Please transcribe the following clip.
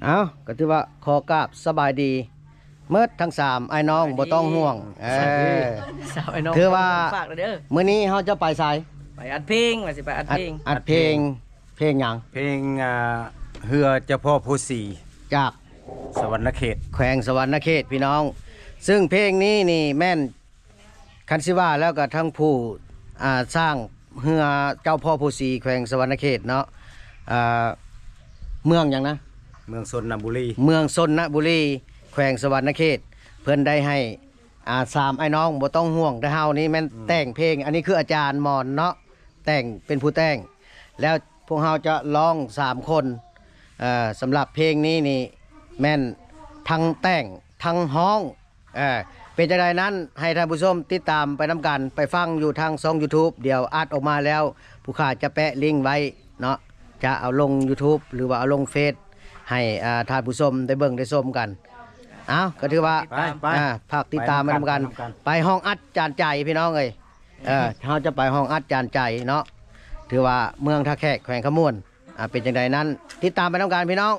ເອົ້າ ກໍຖືວ່າຂໍກາບສະບາຍດີໝົດທັງສາມອ້າຍນ້ອງ ສະບາຍດີ ບໍ່ຕ້ອງຫ່ວງ. ເອີ ສາວອ້າຍນ້ອງ ຖືວ່າ ຝາກເດີ ມື້ນີ້ເຮົາຈະໄປໃສ? ໄປອັດເພງ ວ່າຊິໄປອັດເພງ. ອັດ ອັດເພງ ເພງຫຍັງ? ເພງ ອ່າ ເຮືອເຈົ້າພໍ່ໂພສີ ຈາກ ສະຫວັນນະເຂດ ແຂວງສະຫວັນນະເຂດ ພີ່ນ້ອງ. ຊຶ່ງເພງນີ້ນີ້ແມ່ນ ຄັນຊິວ່າແລ້ວກໍທັງຜູ້ ອ່າ ສ້າງເຮືອເຈົ້າພໍ່ໂພສີ ແຂວງສະຫວັນນະເຂດເນາະ ອ່າ ເມືອງຫຍັງນະ? ເມືອງຊົນນະບູລີ ເມືອງຊົນນະບູລີ ແຂວງສະຫວັນນະເຂດ. ເພິ່ນໄດ້ໃຫ້ ອ່າ ສາມອ້າຍນ້ອງບໍ່ຕ້ອງຫ່ວງ ແຕ່ເຮົານີ້ແມ່ນ ອືມ ແຕ່ງເພງ. ອັນນີ້ຄືອາຈານໝອນເນາະ ແຕ່ງ ເປັນຜູ້ແຕ່ງ ແລ້ວພວກເຮົາຈະຮ້ອງສາມຄົນ. ເອີ ສຳລັບເພງນີ້ນີ້ແມ່ນທັງແຕ່ງທັງຮ້ອງ. ເອີ ເປັນຈັ່ງໃດນັ້ນ ໃຫ້ທ່ານຜູ້ຊົມຕິດຕາມໄປນຳກັນ ໄປຟັງຢູ່ທາງຊ່ອງ YouTube ດຽວອັດອອກມາແລ້ວ ຜູ້ຂ້າຈະແປະລິ້ງໄວ້ເນາະ ຈະເອົາລົງ YouTube ຫຼືວ່າເອົາລົງເຟສໃຫ້ ອ່າ ທ່ານຜູ້ຊົມໄດ້ເບິ່ງໄດ້ຊົມກັນ. ເອົ້າ ກໍຖືວ່າ ໄປ ໄປ ອ່າ ຝາກຕິດຕາມໄປນຳກັນ ໄປນຳກັນ ໄປຫ້ອງອັດຈານໃຈ ພີ່ນ້ອງເອີຍ. ເອີ ເຮົາຈະໄປຫ້ອງອັດຈານໃຈເນາະ ຖືວ່າເມືອງທ່າແຂກ ແຂວງຄຳມ່ວນ. ອ່າ ເປັນຈັ່ງໃດນັ້ນ ຕິດຕາມໄປນຳກັນ ພີ່ນ້ອງ.